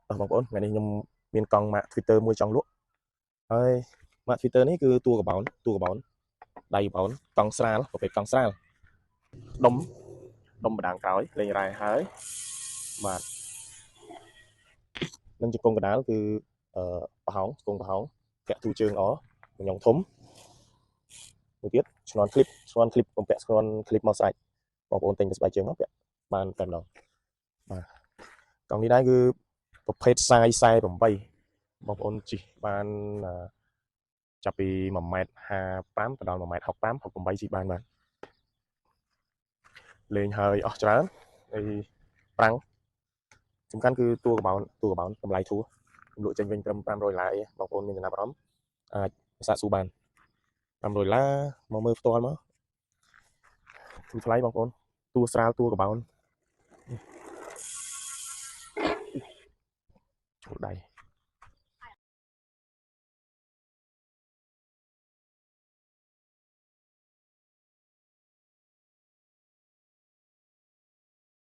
តោះបងប្អូនថ្ងៃនេះខ្ញុំមានកង់ម៉ាក Tweeter មួយចង់លក់ហើយម៉ាក Tweeter នេះគឺតួកាបោនតួកាបោនដៃកាបោនកង់ស្រាលប្រភេទកង់ស្រាលដុំដុំបដាងក្រោយលេងរ៉ែហើយបាទនឹងជង្គង់កដាលគឺអឺប្រហោងជង្គង់ប្រហោងតាក់ទូជើងអញងធំមួយទៀតឆ្នន់ឃ្លីបឆ្នន់ឃ្លីបបំពាក់ឆ្នន់ឃ្លីបមកស្រេចបងប្អូនទិញទៅស្បែកជើងមកពាក់បានតែម្ដងបាទកង់នេះដែរគឺប្រភេទសាយ48បងប្អូនជិះបានចាប់ពី1ម៉ែត្រ55ទៅដល់1ម៉ែត្រ65 68ជិះបានបាទលេងហើយអស់ច្រើនហើយប្រាំងសំខាន់គឺតួកបោនតួកបោនតម្លៃធូរលក់ចេញវិញត្រឹម500ដុល្លារអីបងប្អូនមានចំណាប់អារម្មណ៍អាចសាកសួរបាន500ដុល្លារមកមើលផ្ទាល់មកធូរថ្លៃបងប្អូនតួស្រាលតួកបោន